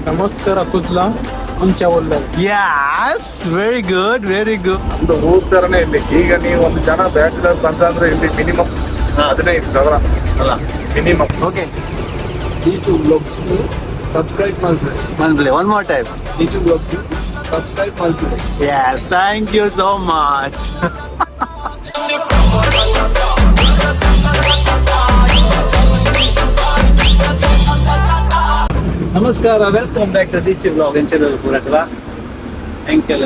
ನಮಸ್ಕಾರ ಕುದ್ಲ ಅಂಚ ಒಳ್ಳೆ. Yes, very good, very good. ಒಂದು ಊರ್ ತರನೇ ಇಲ್ಲಿ. ಈಗ ನೀವು ಒಂದು ಜನ ಬ್ಯಾಚುಲರ್ ಬಂತಂದ್ರೆ ಇಲ್ಲಿ ಮಿನಿಮಮ್ 15,000 ಅಲ್ಲ? Minimum. Okay. YouTube blogs subscribe ಮಾಡ್ತಾರೆ. ಮನ್ಪ್ಲೆ, one more time. YouTube blogs subscribe ಮಾಡ್ತಾರೆ. Yes, thank you so much. ನಮಸ್ಕಾರ, welcome back to Deechi blog. ಎಂಚಲ ಪೂರಕಲ ಎಂಕೆಲ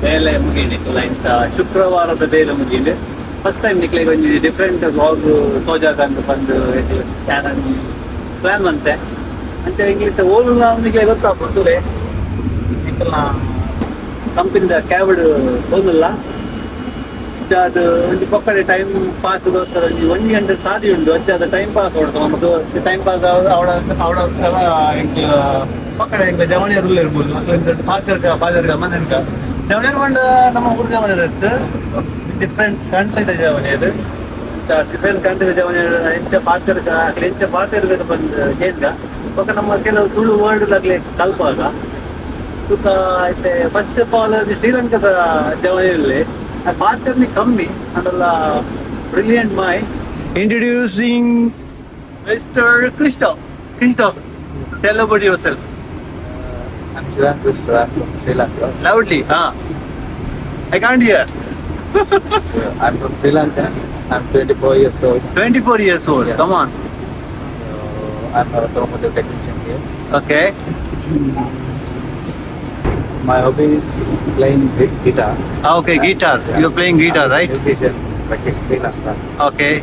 ಬೇಲೆ ಮುಗೀನಿಕ್ಕಲ್ಲ ಇಂಥ ಶುಕ್ರವಾರದ ಬೇಲೆ ಮುಗೀಂಡು. ಫಸ್ಟ್ ಟೈಮ್ ನಿಕ್ಲೆಗ್ ಒಂಜಿ ಡಿಫ್ರೆಂಟ್ ಬ್ಲಾಗ್ ತೋಜಾಗ ಅಂತ ಬಂದು ಚಾನಲ್ ಪ್ಲಾನ್ ಬಂತೆ. ಅಂಚ ಎಂಕ್ಲಿತ್ತ ಓಲು ನಿಕ್ಲೆ ಗೊತ್ತಾಪುಂಡು. ಎಂಕಲ್ನ ಕಂಪನಿದ ಕ್ಯಾಬ್ಡ್ ಹೋಗಲ್ಲ ಅದು ಒಂಜಿ ಪೊಕ್ಕಡೆ ಟೈಮ್ ಪಾಸ್ಗೋಸ್ಕರ ಒಂಜಿ ಒಂಜಿ ಗಂಟೆ ಸಾದಿ ಉಂಡು. ಅಂಚ ಟೈಮ್ ಪಾಸ್ ಹೊಡ್ತು ನಮ್ಮದು ಟೈಮ್ ಪಾಸ್ ಅವಡ ಅವಡ. ಎಂಕ್ಲ ಪಕ್ಕಡೆ ಎಂಕ್ಲ ಜವಣಿಯರು ಇರ್ಬೋದು, ಪಾತೆರ್ಕ ಪಾತೆರ್ಕ ಮಂದೆನ್ಕ ಜವಣಿಯರು ಪಂಡ ನಮ್ಮ ಊರು ಜವಣಿಯರು ಇತ್ತು, ಡಿಫ್ರೆಂಟ್ ಕಂಟ್ರಿದ ಜವಣಿಯರು. ಡಿಫ್ರೆಂಟ್ ಕಂಟ್ರಿದ ಜವಣಿಯರು ಎಂಚ ಪಾತೆರ್ಕ ಅಕ್ಲೆ ಎಂಚ ಪಾತೆರ್ಬೇಕು ಬಂದು ಕೇಂದ್ರ ಬೊಕ್ಕ ನಮ್ಮ ಕೆಲವು ತುಳು ವರ್ಡ್ ಆಗ್ಲಿ ಕಲ್ಪಾಗ ತುಕ ಐತೆ. ಫಸ್ಟ್ ಆಫ್ ಆಲ್ ಶ್ರೀಲಂಕಾದ ಜವನಿಯಲ್ಲಿ ಪಾತ್ರನಿ ಕಮ್ಮಿ ಅದೆಲ್ಲ. Brilliant. My introducing Mister Christo. Christo, tell about yourself. I'm Shiran Christo. I'm from Sri Lanka. Loudly. Ha, I can't here. I'm from Sri Lanka. I'm 24 years old. 24 years old. Yeah. Come on. So I'm an automotive technician here. Okay. My hobby is playing guitar. Okay, guitar. Yeah. You are playing guitar, I'm a right? musician, practice Sri Lanka. Okay,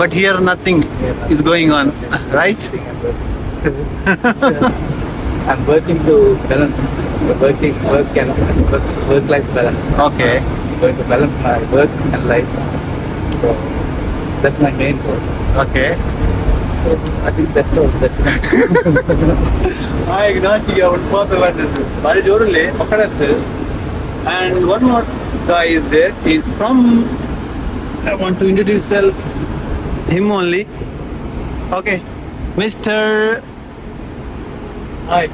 but here nothing Here is going on, right? Nothing. I'm working. I'm working to balance working work and work life balance. Okay. I'm going to balance my work and life. So that's my main goal. Okay. So I think that's all. That's enough. ಹಾಗೆ ನಾಚಿಗೆ ಅವನು ಪಾಪ ಬಂದದ್ದು ಬಾರಿ ಜೋರಲ್ಲಿ ಪಕ್ಕದತ್ತು. And one more guy is there, is from, I want to introduce self him only. Okay, Mister Hi,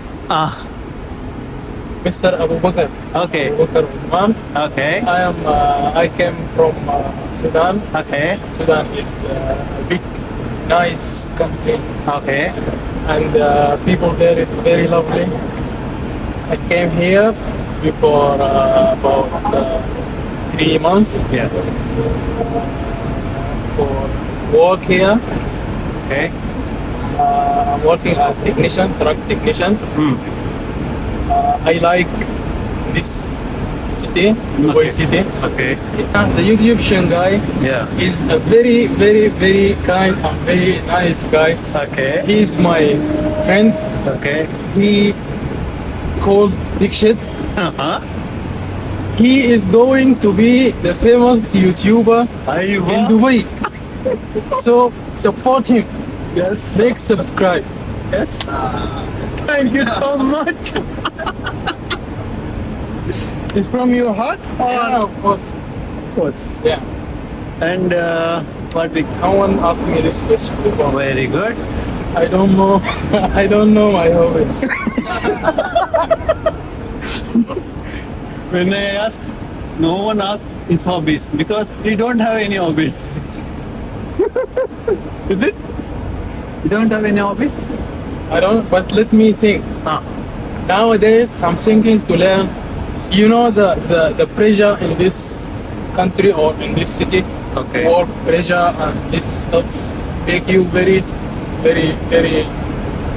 Mister Abu Bakr. Okay. Abu Bakr Usman. Okay. I came from Sudan. Okay. Sudan is a big, nice country, okay. And people there is very lovely. I came here before about 3 months for work here. Okay. I'm working as technician, truck technician. Hmm. I like this city, Dubai city. Okay. It's the YouTube guy is a very, very, very kind and very nice guy. Okay. He is my friend. Okay. He called Dikshit. He is going to be the famous YouTuber in Dubai. So support him. Yes. Make subscribe. Yes. Thank you so much. It's from your heart or Yeah, of course. Of course. Yeah. And what we No one asked me this question before. Very good. I don't know. I don't know my hobbies. When I asked, no one asked his hobbies because we don't have any hobbies. Is it? You don't have any hobbies? I don't. But let me think. Ah. Nowadays, I'm thinking to learn. You know the pressure in this country or in this city. Okay. Work pressure and this stuff make you very, very, very,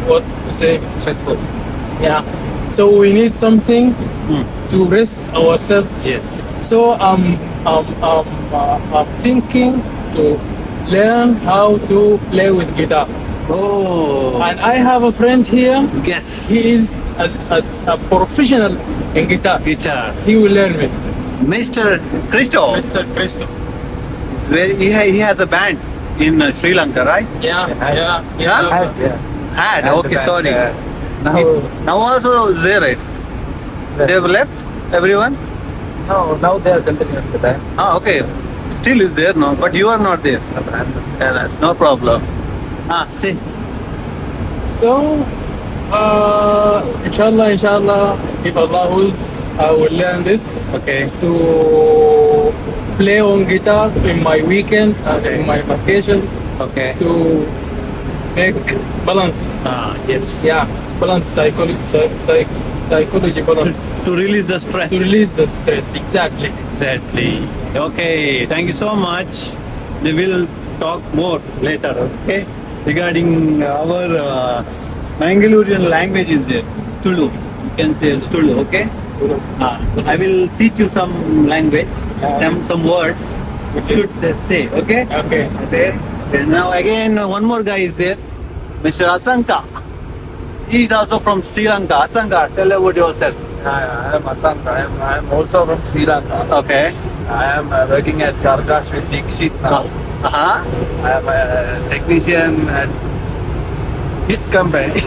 what to say? Stressful. Yeah. So we need something to rest ourselves. Yes. So I'm thinking to learn how to play with guitar. Oh. And I have a friend here. Yes. He is as a professional in guitar. Guitar. He will learn me. Mr. Christo. Mr. Christo. Is very, he has a band in Sri Lanka, right? Yeah, yeah. Huh? Had, yeah. Had. Had the Okay, band, sorry. Now, Now also there, right? They've left everyone? No, now they are continuing the band. Ah, okay. Still is there, no? But you are not there. No, but I'm not. Yeah, that's no problem. Ah, see. So, Inshallah, inshallah, if Allah wills, I will learn this Okay. to play on guitar in my weekend and Okay. in my vacations Okay. to make balance. Ah, yes. Yeah, balance psychology, psychology balance To release the stress. to release the stress. Exactly. Exactly. Okay. Thank you so much. We will talk more later. Okay. Regarding our Mangalorean language is there. Tulu. You can say Tulu. Okay. I will teach you some language, some words. Which is? Should say. Okay. Okay. Okay. And now again one more guy is there, Mr. Asanka. He is also from Sri Lanka. Asanka, tell about yourself. Hi, I am Asanka. I am also from Sri Lanka. Okay. I am working at Gargash with Dikshit now. Uh-huh. I am a technician at his company.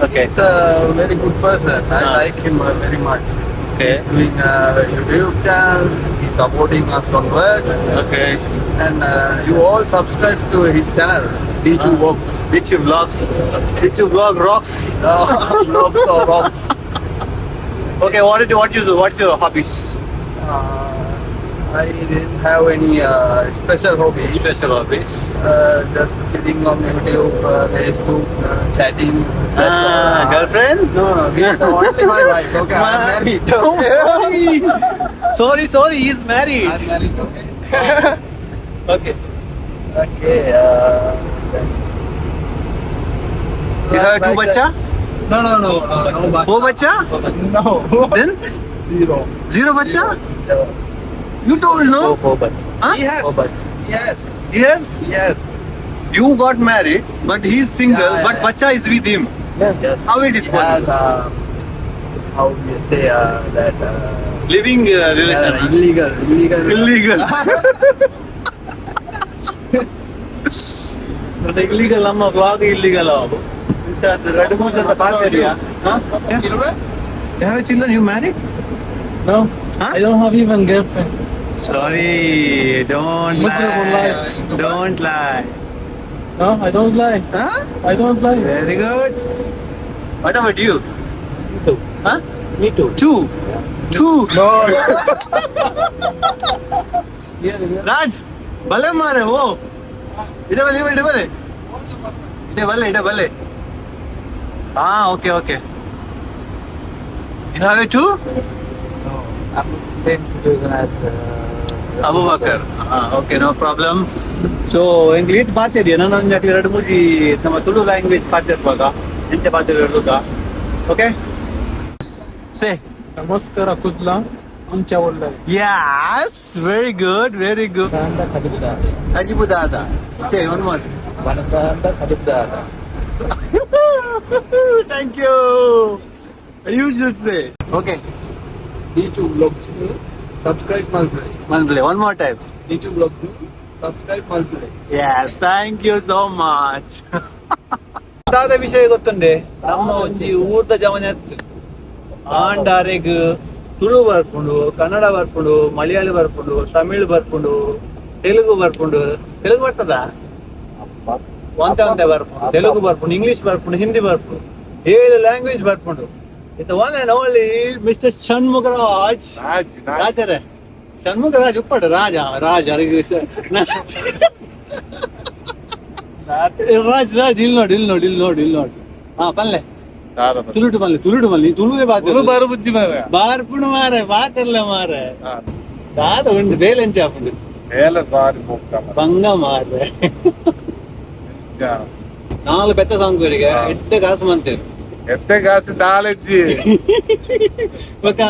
Okay. He's a very good person. I Ah. like him very much. Okay. He's doing a YouTube channel. He's supporting us on work. Okay. And you all subscribe to his channel, D2 Vlogs. Which vlogs? Which vlog rocks? Vlogs or rocks. Okay, what is what you what's your hobbies? I didn't have any special hobbies. Special hobbies. Just sitting on YouTube, Facebook, chatting. That's all. Girlfriend? No, no, this is only my wife. Okay, I'm married. Oh, sorry. Sorry, sorry, he's married. I'm married. Okay. Okay. Okay. You have two like bacha? No, no, no, no, no bacha. Four bacha? No. Then Zero. zero bacha? Zero. You told no? Four bacha. Huh? Yes. Four bacha. Yes. Yes. Yes. You got married, but he's single, Yeah, yeah, but yeah. bacha is with him. Yes. How it is He possible? has, how do you say that? Living relation. Illegal. Illegal. Illegal. Illegal ನಮ್ಮ blog illegal ಅವು ಎರಡು ಮೂರು ಜನ ಪಾತೇರಿಯಾ. Children? You have children? You married? No, Huh? I don't have even girlfriend. Sorry, don't Miserable lie. Life. Don't lie. No, I don't lie. Huh? I don't lie. Very good. What about you? Me too. Huh? Me too. Two. Two. No. Raj, ಭಲೆ ಮಾರೆ ಓ ಇಡೆ ಬಲೆ ಇಡೆ ಬಲೆ ಇಡೆ ಬಲೆ ಇಡೆ ಬಲೆ. ಹಾ, okay okay. You have a two? No, I'm same situation as Abu Bakar. Okay, no problem. So ಎಂಕ್ಲು ಈತ್ ಪಾತೆರಿಯ ನಾನು ಒಂಜಿ ಎರಡು ಮೂಜಿ ನಮ್ಮ ತುಳು ಲ್ಯಾಂಗ್ವೇಜ್ ಪಾತೆರ್ಪಾಗ ಎಂಚ ಪಾತೆರ್ಗ. ಓಕೆ ಸೇ. ನಮಸ್ಕಾರ ಕುದ್ಲ ಅಂಚ ಒಳ್ಳೆ. Yes, very good, very good. Sanda Kadibdada. Ajibu Dada. Say one more. Vanasanda Kadibdada. Thank you. You should say. Okay. D2 Vlogs. Subscribe Malplay. One play, one more time. D2 Vlogs. Subscribe Malplay. Yes, thank you so much. ದಾದ ವಿಷಯ ಗೊತ್ತುಂಡೆ ನಮ್ಮ ಒಂಜಿ ಊರ್ದ ಜವನೆ ಆಂಡಾರೆಗ್ ತುಳು ಬರ್ಪುಂಡು, ಕನ್ನಡ ಬರ್ಪುಂಡು, ಮಲಯಾಳಿ ಬರ್ಪುಂಡು, ತಮಿಳ್ ಬರ್ಪುಂಡು, ತೆಲುಗು ಬರ್ಪುಂಡು. ತೆಲುಗು ಬರ್ತದ? ಒಂತೆ ಒಂತೆ ಬರ್ಪುಂಡು. ತೆಲುಗು ಬರ್ಪುಂಡು, ಇಂಗ್ಲಿಷ್ ಬರ್ಪುಂಡು, ಹಿಂದಿ ಬರ್ಪುಂಡು, 7 ಲ್ಯಾಂಗ್ವೇಜ್ ಬರ್ಪುಂಡು. It's one and only mister Shanmukharaj. Raj, Raj. ರಾಜರೇ ಷಣ್ಮುಖರಾಜ್ ಉಪ್ಪಡು ರಾಜ ರಾಜ್ ಅರಿಗೆ ರಾಜ್ ರಾಜ್ ಇಲ್ಲಿ ನೋಡಿ ಇಲ್ಲಿ ನೋಡಿ ಇಲ್ಲಿ ನೋಡಿ ಇಲ್ಲಿ ನೋಡಿ. ಹಾ ಪಲ್ಲೆ ತುಳುಟು ಮಲ್ಲೆ ತುಳುಟು ಮಲ್ಲೆ ತುಳುವೆ ಬಾತೆ ಬಾರು ಬುಜ್ಜಿ ಮಾರ್ರೆ. ಬಾರ್ಪುಣು ಮಾರೆ ಬಾತೆಲ್ಲ ಮಾರೆ ದಾದ ಉಂಡು ಬೇಲೆಂಚ ಆಪುಂಡು ಬೇಲೆ ಬಾರಿ ಹೋಗ್ತಾ ಮಾರ್ರೆ. ಬಂಗ ಮಾರೆ ನಿಜ. ನಾಲ್ ಬೆತ್ತ ಸಾಂಗೂರಿಗೆ ಎಡ್ಡೆ ಕಾಸು ಮಂತೇರು ಎತ್ತೆ ಕಾಸು ದಾಲೆಜ್ಜಿ ಬೊಕ್ಕ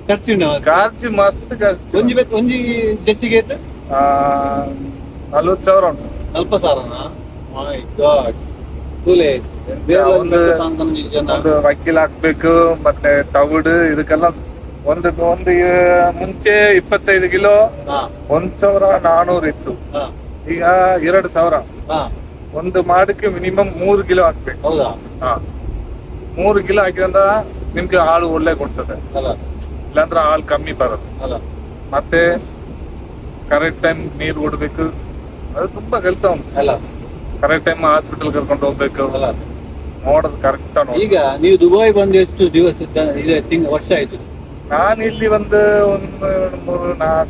ಖರ್ಚು ಉಂಡು ಮಸ್ತ್. ಖರ್ಚು ಮಸ್ತ್ ಖರ್ಚು. ಒಂಜಿ ಬೆತ್ತ ಒಂಜಿ ಜೆಸ್ಸಿಗೆ ಏತ್? 40,000 ಉಂಟು. ಅಲ್ಪ ಸಾರನಾ? ಮೈ ಗಾಡ್. ತೂಲೆ ಬೇರೆ ಒಂದು ಒಂದು ವಕೀಲ್ ಹಾಕ್ಬೇಕು, ಮತ್ತೆ ತವಿಡು ಇದಕ್ಕೆಲ್ಲ ಒಂದು ಒಂದು ಮುಂಚೆ 25 ಕಿಲೋ 1400 ಇತ್ತು, ಈಗ 2000. ಒಂದು ಮಾಡಕ್ಕೆ ಮಿನಿಮಮ್ 3 ಕಿಲೋ ಹಾಕ್ಬೇಕು. ಹೌದಾ? ಹಾ, 3 ಕಿಲೋ ಹಾಕಿದ್ರೆ ನಿಮ್ಗೆ ಹಾಲು ಒಳ್ಳೆ ಕೊಡ್ತದೆ, ಅಲ್ಲ ಇಲ್ಲಾಂದ್ರೆ ಹಾಲು ಕಮ್ಮಿ ಬರೋದು. ಅಲ್ಲ ಮತ್ತೆ ಕರೆಕ್ಟ್ ಟೈಮ್ ನೀರು ಕೊಡ್ಬೇಕು, ಅದು ತುಂಬಾ ಕೆಲಸ ಉಂಟು. ಅಲ್ಲ correct time hospital ಕರ್ಕೊಂಡು ಹೋಗ್ಬೇಕು. ಅಲ್ಲ ನೋಡೋದು ಕರೆಕ್ಟ್. ಈಗ ನೀವು ದುಬೈ ಬಂದು ಎಷ್ಟು ದಿವಸ, ಇದೆ ತಿಂಗ್ ವರ್ಷ ಆಯ್ತು? ನಾನು ಇಲ್ಲಿ ಒಂದು ಒಂದು 3 4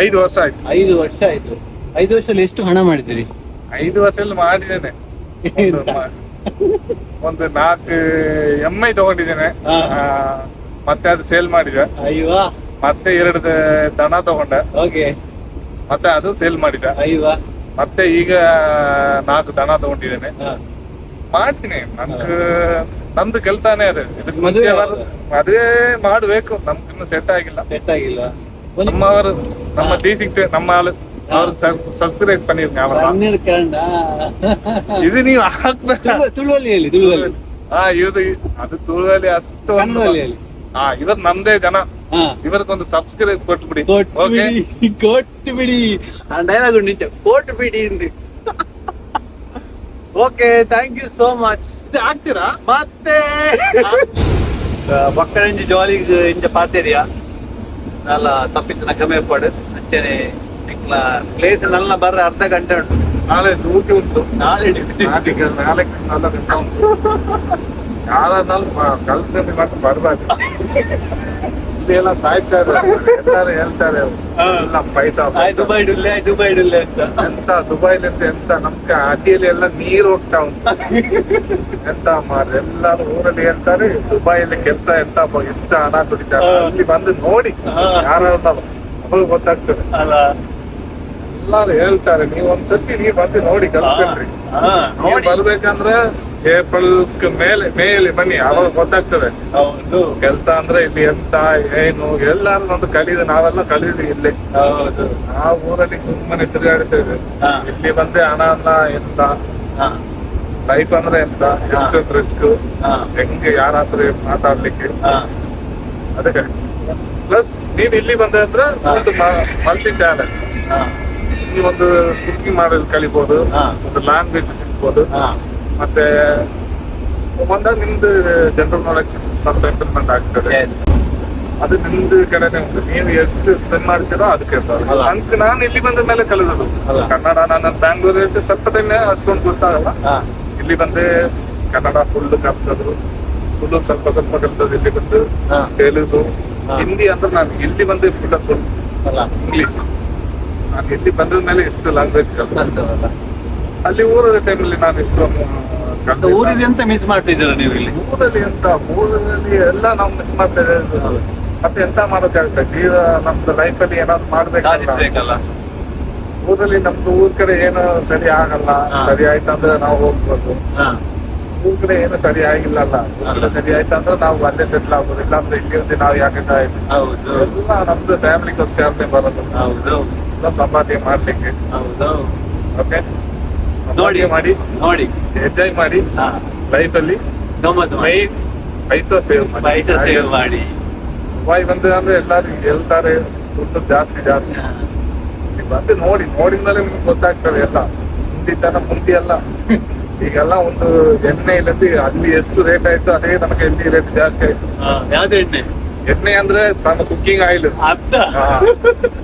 5 ವರ್ಷ ಆಯ್ತು. 5 ವರ್ಷ ಆಯ್ತು. 5 ವರ್ಷದಲ್ಲಿ ಎಷ್ಟು ಹಣ ಮಾಡಿದ್ದೀರಿ? 5 ವರ್ಷದಲ್ಲಿ ಮಾಡಿದ್ದೇನೆ ಒಂದು 4 MI ತಗೊಂಡಿದ್ದೇನೆ. ಮತ್ತೆ ಅದು ಸೇಲ್ ಮಾಡಿದೆ. ಅಯ್ಯವಾ. ಮತ್ತೆ 2 ದನ ತಗೊಂಡೆ. ಓಕೆ. ಮತ್ತೆ ಅದು ಸೇಲ್ ಮಾಡಿದೆ. ಅಯ್ಯವಾ. ಮತ್ತೆ ಈಗ 4 ದನ ತಗೊಂಡಿದ್ದೇನೆ. ಮಾಡ್ತೀನಿ. ನಮ್ದು ಕೆಲ್ಸಾನೇ ಅದು. ಇದಕ್ಕೆ ಮುಂಚೆ ಮದುವೆ ಮಾಡ್ಬೇಕು, ನಮ್ಗೆ ಇನ್ನು ಸೆಟ್ ಆಗಿಲ್ಲ. ಸೆಟ್ ಆಗಿಲ್ಲ. ನಮ್ಮವರು ನಮ್ಮ ದೇಶಕ್ಕೆ ನಮ್ಮ ಆಳು ಅವ್ರಿಗೆ ಸಬ್ಸ್ಕ್ರೈಬ್ பண்ணிருங்க. ಇದು ನೀವು ಹಾಕ್ಬೇಕು. ತುಳುವಲ್ಲಿ ಹೇಳಿ, ತುಳುವಲ್ಲಿ. ಇದು ಅದು ತುಳುವಲ್ಲಿ ಅಷ್ಟು. ಇವರು ನಮ್ದೇ ಜನ, ಇವರಿಗೊಂದು ಸಬ್ಸ್ಕ್ರೈಬ್ ಕೊಟ್ಬಿಡಿ. ಕೊಟ್ಟು ಬಿಡಿ, ಆ ಡೈಲಾಗ್ ನಿಜ, ಕೊಟ್ಟು ಬಿಡಿ. Okay, thank you so much. ಹಾಕ್ತೀರಾ ಮತ್ತೆ ಬಕ್ಕರಂಜಿ ಜಾಲಿಗ್ ಇಂಚ ಪಾತೆರಿಯಾ ನಲ್ಲ ತಪ್ಪಿತ್ತು ಕಮ್ಮಿ ಪಾಡು ಅಂಚನೆ ಪ್ಲೇಸ್ ನಲ್ಲ ಬರ್ರ ಅರ್ಧ ಗಂಟೆ ಉಂಟು. ನಾಳೆ ಡ್ಯೂಟಿ ಉಂಟು. ನಾಳೆ ಡ್ಯೂಟಿ. ನಾಳೆ നല്ല ಕೆಲಸ ಉಂಟು. ಯಾರನ್ನಾலும் ಕಲ್ತ್ಕೊಂಡು ಮಾತ್ರ ಬರಬಾರ್ದು. ಇಲ್ಲಿ ಎಲ್ಲ ಸಾಯ್ತಾ ಇದ್ದಾರೆ, ಎಲ್ಲಾರು ಹೇಳ್ತಾರೆ ಎಲ್ಲ ಪೈಸಾ ದುಬೈ ಡುಲ್ಲೆ ದುಬೈ ಡುಲ್ಲೆ ಅಂತ. ಎಂತ ದುಬೈಲಿಂದ ಎಂತ ನಮ್ಗೆ ಅಡಿಯಲ್ಲಿ ಎಲ್ಲ ನೀರು ಹೋಗ್ತಾ ಉಂಟು. ಎಂತ ಮಾರ್ರೆ, ಎಲ್ಲಾರು ಊರಲ್ಲಿ ಹೇಳ್ತಾರೆ ದುಬೈಯಲ್ಲಿ ಕೆಲಸ ಎಂತ ಇಷ್ಟ ಹಣ ದುಡಿತಾರೆ. ಅಲ್ಲಿ ಬಂದು ನೋಡಿ ಯಾರು ಅವ್ರಿಗೆ ಗೊತ್ತಾಗ್ತದೆ. ಎಲ್ಲಾರು ಹೇಳ್ತಾರೆ, ನೀವ್ ಒಂದ್ಸತಿ ನೀವ್ ಬಂದು ನೋಡಿ ಕಲ್ತ್ಕೊಂಡ್ರಿ. ನೀವು ಬರ್ಬೇಕಂದ್ರೆ ಏಪ್ರಿಲ್ ಮೇಲೆ ಮೇಲೆ ಬನ್ನಿ, ಅವಾಗ ಗೊತ್ತಾಗ್ತದೆ ಕೆಲ್ಸ ಅಂದ್ರೆ ಇಲ್ಲಿ ಎಂತ ಏನು. ಎಲ್ಲಾರು ಒಂದು ಕಲಿದು, ನಾವೆಲ್ಲ ಕಲಿದು ಇಲ್ಲಿ. ಆ ಊರಲ್ಲಿ ಸುಮ್ಮನೆ ತಿರುಗಾಡ್ತೇವೆ. ಇಲ್ಲಿ ಬಂದೆ ಹಣ ಅಲ್ಲ ಎಂತ ಲೈಫ್ ಅಂದ್ರೆ ಎಂತ, ಎಷ್ಟು ರಿಸ್ಕ್, ಹೆಂಗೆ ಯಾರ ಹತ್ರ ಮಾತಾಡ್ಲಿಕ್ಕೆ. ಅದಕ್ಕೆ ಪ್ಲಸ್ ನೀವ್ ಇಲ್ಲಿ ಬಂದೆ ಅಂದ್ರೆ ಒಂದು ಮಲ್ಟಿ ಟ್ಯಾಲೆಂಟ್, ನೀವೊಂದು ಕುಕಿಂಗ್ ಮಾಡಲು ಕಲಿಬಹುದು, ಒಂದು ಲ್ಯಾಂಗ್ವೇಜ್ ಸಿಗ್ಬೋದು, ಮತ್ತೆ ಬಂದಾಗ ನಿಮ್ದು ಜನರಲ್ ನಾಲೆಜ್ ಸ್ವಲ್ಪ ಇಂಪ್ರೂವ್ಮೆಂಟ್ ಆಗ್ತದೆ. ಅದು ನಿಮ್ದು ಕಡೆನೆ ಉಂಟು, ನೀವು ಎಷ್ಟು ಸ್ಪೆಂಡ್ ಮಾಡ್ತೀರೋ ಅದಕ್ಕೆ. ನಾನು ಇಲ್ಲಿ ಬಂದ ಮೇಲೆ ಕಲಿದದು ಕನ್ನಡ. ನಾನು ಬ್ಯಾಂಗ್ಳೂರ್ ಸ್ವಲ್ಪ ಟೈಮ್ ಅಷ್ಟೊಂದು ಗೊತ್ತಾಗಲ್ಲ. ಇಲ್ಲಿ ಬಂದೆ ಕನ್ನಡ ಫುಲ್ ಕಲ್ತದ್ದು, ಫುಲ್ ಸ್ವಲ್ಪ ಸ್ವಲ್ಪ ಕಲ್ತದ್ದು ಇಲ್ಲಿ ಬಂದು. ತೆಲುಗು, ಹಿಂದಿ ಅಂದ್ರೆ ನಾನು ಇಲ್ಲಿ ಬಂದೆ full full English. ನಾನು ಇಲ್ಲಿ ಬಂದ ಮೇಲೆ ಎಷ್ಟು ಲ್ಯಾಂಗ್ವೇಜ್ ಕಲ್ತದ್ದು. ಅಲ್ಲಿ ಊರ ಟೈಮಲ್ಲಿ ನಾನು ಇಷ್ಟು ಊರಿಗೆ ಎಂತ ಮಿಸ್ ಮಾಡ್ತಿದ್ದೀರಾ ನೀವು ಇಲ್ಲಿ? ಊರಲ್ಲಿ ಎಂತ, ಊರಲ್ಲಿ ಎಲ್ಲ ನಾವು ಮಿಸ್ ಮಾಡ್ತಾ ಇದ್ದೀವಿ. ಮತ್ತೆ ಎಂತ ಮಾಡೋಕ್ಕಾಗುತ್ತೆ, ಜೀವ ನಮ್ದು ಲೈಫ್ ಅಲ್ಲಿ ಏನಾದ್ರು ಮಾಡ್ಬೇಕಲ್ಲ. ಊರಲ್ಲಿ ನಮ್ದು ಊರ್ ಕಡೆ ಏನು ಸರಿ ಆಗಲ್ಲ. ಸರಿ ಆಯ್ತಂದ್ರೆ ನಾವು ಹೋಗ್ಬೋದು. ಊರ್ ಕಡೆ ಏನು ಸರಿ ಆಗಿಲ್ಲಲ್ಲ, ಊರ್ ಕಡೆ ಸರಿ ಆಯ್ತಂದ್ರೆ ನಾವು ಅಲ್ಲೇ ಸೆಟ್ಲ್ ಆಗ್ಬೋದು. ಇಲ್ಲ ಅಂದ್ರೆ ಇಲ್ಲಿ ನಾವು ಯಾಕೆ ಎಲ್ಲ ನಮ್ದು ಫ್ಯಾಮಿಲಿಗೋಸ್ಕರನೇ ಬರೋದು, ಸಂಪಾದನೆ ಮಾಡ್ಲಿಕ್ಕೆ. ಓಕೆ, ನೋಡಿ ಮಾಡಿ ನೋಡಿ ಎಂಜಾಯ್ ಮಾಡಿ ಲೈಫ್ ಅಲ್ಲಿ. ಪೈಸಾ ಸೇವ್ ಮಾಡಿ, ಪೈಸಾ ಸೇವ್ ಮಾಡಿ. ದುಬೈ ಬಂದ್ರೆ ಅಂದ್ರೆ ಎಲ್ಲಾರು ಹೇಳ್ತಾರೆ ದುಡ್ಡು ಜಾಸ್ತಿ ಜಾಸ್ತಿ. ಬಂದು ನೋಡಿ, ನೋಡಿದ್ಮೇಲೆ ನಿಮ್ಗೆ ಗೊತ್ತಾಗ್ತದೆ ಎಲ್ಲ. ಮುಂದಿದ್ದಾನ ಮುಂದೆ ಅಲ್ಲ, ಈಗೆಲ್ಲ ಒಂದು ಎಣ್ಣೆ ಇಲ್ಲದೆ ಅಲ್ಲಿ ಎಷ್ಟು ರೇಟ್ ಆಯ್ತು ಅದೇ ತನಕ ಇಲ್ಲಿ ರೇಟ್ ಜಾಸ್ತಿ ಆಯ್ತು. ಯಾವ್ದು ಎಣ್ಣೆ? ಎಣ್ಣೆ ಅಂದ್ರೆ ಕುಕ್ಕಿಂಗ್ ಆಯಿಲ್.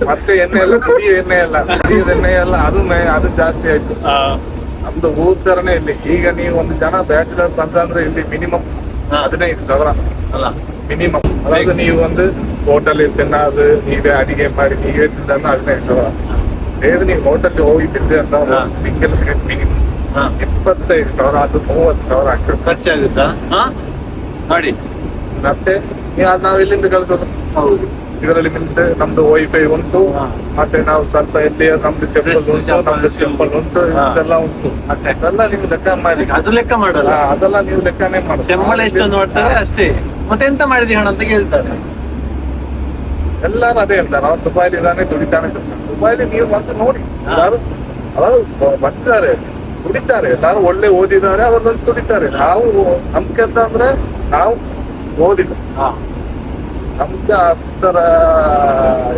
ಮತ್ತೆ ಎಣ್ಣೆ ಎಲ್ಲ ಕುಡಿಯೋ ಎಣ್ಣೆ ಅಲ್ಲ, ಕುಡಿಯೋದ ಎಣ್ಣೆ ಅಲ್ಲ, ಅದು ಅದು ಜಾಸ್ತಿ ಆಯ್ತು. ನಮ್ದು ಊರ್ ತರನೇ ಇಲ್ಲಿ. ಈಗ ನೀವು ಒಂದು ಜನ ಬ್ಯಾಚುಲರ್ ಬಂದಂದ್ರೆ ಇಲ್ಲಿ ಮಿನಿಮಮ್ 15,000 ಅಲ್ಲ ಮಿನಿಮಮ್. ಅದಾவது ನೀವು ಒಂದು ಹೋಟೆಲ್ ತಿನ್ನೋದು, ನೀವೇ ಅಡಿಗೆ ಮಾಡಿ ನೀವೇ ತಿಂದ 15,000. ಅದೇ ನೀವು ಹೋಟೆಲ್ ಹೋಗಿ ತಿಂದೆ ಅಂತ ತಿಂಗಳಿಗೆ ಮಿನಿಮಮ್ 25,000 ಅದು 30,000 ಆಗ್ತದೆ ಖರ್ಚಾಗುತ್ತಾ ನೋಡಿ. ಮತ್ತೆ ನಾವ್ ಎಲ್ಲಿಂದ ಕಳ್ಸೋದು? ಹೌದು, ಇದರಲ್ಲಿ ನಿಂತು ನಮ್ದು ವೈಫೈ ಉಂಟು, ಮತ್ತೆ ನಾವು ಸ್ವಲ್ಪ ಎಲ್ಲಿ ನಮ್ದು ಚಪ್ಪಲ್ ಉಂಟು, ನಮ್ದು ಚಪ್ಪಲ್ ಉಂಟು, ಇಷ್ಟೆಲ್ಲ ಉಂಟು. ಅದೆಲ್ಲ ನೀವು ಲೆಕ್ಕ ಮಾಡಿ, ಅದು ಲೆಕ್ಕ ಮಾಡಲ್ಲ, ಅದೆಲ್ಲ ನೀವು ಲೆಕ್ಕನೇ ಮಾಡಿ. ಸಂಬಳ ಎಷ್ಟೊಂದು ಮಾಡ್ತಾರೆ ಅಷ್ಟೇ, ಮತ್ತೆ ಎಂತ ಮಾಡಿದಿ ಹಣ ಅಂತ ಕೇಳ್ತಾರೆ ಎಲ್ಲಾರು. ಅದೇ ಹೇಳ್ತಾರೆ, ಅವ್ನು ದುಬೈಲಿ ಇದ್ದಾನೆ ದುಡಿತಾನೆ. ದುಬೈಲಿ ನೀವು ಬಂದು ನೋಡಿ, ಎಲ್ಲಾರು ಅವರು ಬಂದಿದ್ದಾರೆ, ದುಡಿತಾರೆ, ಎಲ್ಲಾರು ಒಳ್ಳೆ ಓದಿದ್ದಾರೆ, ಅವ್ರು ಬಂದು ದುಡಿತಾರೆ. ನಾವು ನಮ್ಗೆ ಅಂತ ಅಂದ್ರೆ ನಾವು ಓದಿಲ್ಲ, ನಮ್ಗೆ ಅಷ್ಟರ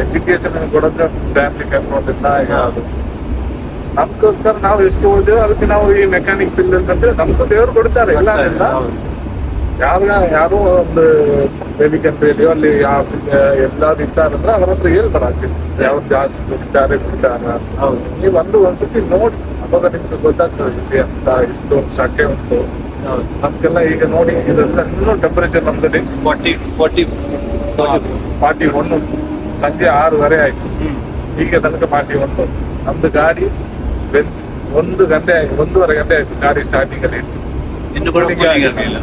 ಎಜುಕೇಶನ್ ಕೊಡೋಕೆ ಫ್ಯಾಮಿಲಿ ಬ್ಯಾಕ್ಗ್ರೌಂಡ್ ಇಲ್ಲ ಯಾವುದು. ನಮ್ಗೋಸ್ಕರ ನಾವು ಎಷ್ಟು ಓದಿದೆವೋ ಅದಕ್ಕೆ ನಾವು ಈ ಮೆಕ್ಯಾನಿಕ್ ಫೀಲ್ಡ್ ಅಲ್ಲಿ ಬಂದ್ರೆ ನಮ್ಗೂ ದೇವ್ರು ಕೊಡ್ತಾರೆ, ಇಲ್ಲ ಇಲ್ಲ. ಯಾರು ಯಾರು ಒಂದು ಬೇಲಿ ಕಂಟ್ರಿಯಲ್ಲಿ ಅಲ್ಲಿ ಎಲ್ಲಾದ್ರು ಇದ್ದಾರೆ ಅಂದ್ರೆ ಅವ್ರ ಹತ್ರ ಹೇಳ್ಬೇಡ, ಯಾವ್ದು ಜಾಸ್ತಿ ದುಡಿತಾರೆ ದುಡಿತಾರ. ನೀವು ಬಂದು ಒಂದ್ಸತಿ ನೋಡಿ, ಅವಾಗ ಅವಾಗ ನಿಮ್ಗೆ ಗೊತ್ತಾಗ್ತದೆ ಇಲ್ಲಿ ಅಂತ ಇಷ್ಟೊಂದು ಸೆಕೆ ಉಂಟು. ಹೌದು. ನಮ್ಗೆಲ್ಲ ಈಗ ನೋಡಿ, ಇದೆಲ್ಲ ಇನ್ನೂ ಟೆಂಪರೇಚರ್ ನಮ್ದಲ್ಲಿ 40, 40, 40. 41 ಉಂಟು. ಸಂಜೆ 6:30 ಆಯ್ತು. ಈಗ ತನಕ 41. ನಮ್ದು ಗಾಡಿ ಬೆನ್ಸ್ 1 ಗಂಟೆ ಆಯ್ತು, 1.5 ಗಂಟೆ ಆಯ್ತು ಗಾಡಿ ಸ್ಟಾರ್ಟಿಂಗ್ ಅಲ್ಲಿ ಇಟ್ಟು. ಇನ್ನು ಕೂಡ cooling cooling ಆಗಿಲ್ಲ. ಆಗಿಲ್ಲ.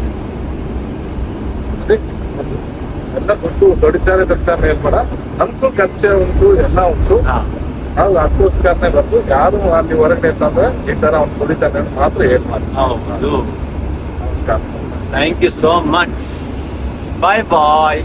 ಅದೇ ಒಂದು ಎಲ್ಲ ದುಡ್ಡು ದುಡಿತಾರೆ ದುಡ್ತಾರೆ ಹೇಳ್ಬೇಡ. ನಮ್ಗೂ ಖರ್ಚೆ ಉಂಟು, ಎಲ್ಲ ಉಂಟು. ನಾವು ಅದಕ್ಕೋಸ್ಕರನೇ ಬಂದು ಯಾರು ಅಲ್ಲಿ ಹೊರಗಡೆ ಅಂತಂದ್ರೆ ಈ ತರ ಅವ್ನು ದುಡಿತಾನೆ ಅಂತ ಮಾತ್ರ ಹೇಳ್ ಮಾಡಿ. ಹೌದು. ನಮಸ್ಕಾರ. Thank you so much. Bye bye.